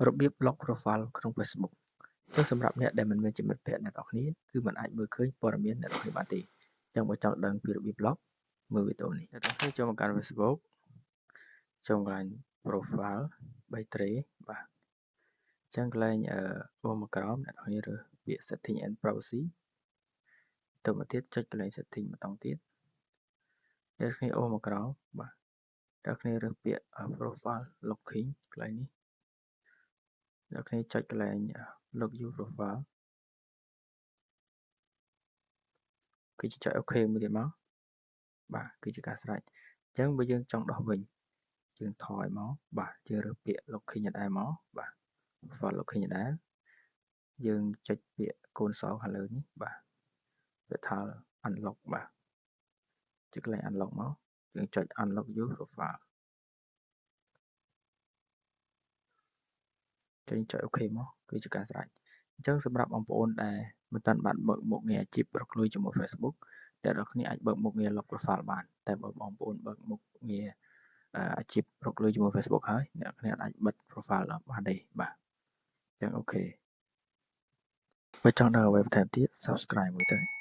របៀប Lock Profile ក្នុង Facebook ចឹងសម្រាប់អ្នកដែលមិនមែនជាមិត្តភក្តិអ្នកនរគ្នាគឺមិនអាចមើលឃើញព័ត៌មានអ្នកនរគ្នាបានទេចឹងបើចង់ដឹងពីរបៀប Lock មើលវីដេអូនេះអ្នកនរគ្នាចូលមកកាន់ Facebook ចូលកន្លែង Profile 3ត្រេបាទចឹងកន្លែងអូមកក្រោមអ្នកនរគ្នារើសពាក្យ Setting and Privacy ទៅមកទៀតចុចកន្លែង Setting ម្ដងទៀតអ្នកគ្នាអូមកក្រោមបាទអ្នកគ្នារើសពាក្យ Profile Locking កន្លែងនេះអ្នកគ្នាចុចកន្លែង Lock your profile គឺជាចុច OK មួយទៀតមកបាទគឺជាការស្រេចអញ្ចឹងបើយើងចង់ដោះវិញយើងថយមកបាទយើងរើសពាក្យ locking ដែរមកបាទ profile locking ដែរយើងចុចពាក្យកូនសខាងលើនេះបាទវាថា unlock បាទចុចកន្លែង unlock មកយើងចុច unlock your profile ចេញចុច OK មកគឺជាការស្រេចអញ្ចឹងសម្រាប់បងប្អូនដែលមិនទាន់បានបើកមុខងារអាជីពរកលុយជាមួយ Facebook អ្នកនរគ្នាអាចបើកមុខងារ Lock Profile បានតែបើបងប្អូនបើកមុខងារអាជីពរកលុយជាមួយ Facebook ហើយអ្នកគ្នាអាចបិទ profile បានទេបាទអញ្ចឹង OK បើចង់ដឹងអ្វីបន្ថែមទៀត Subscribe មួយទៅ។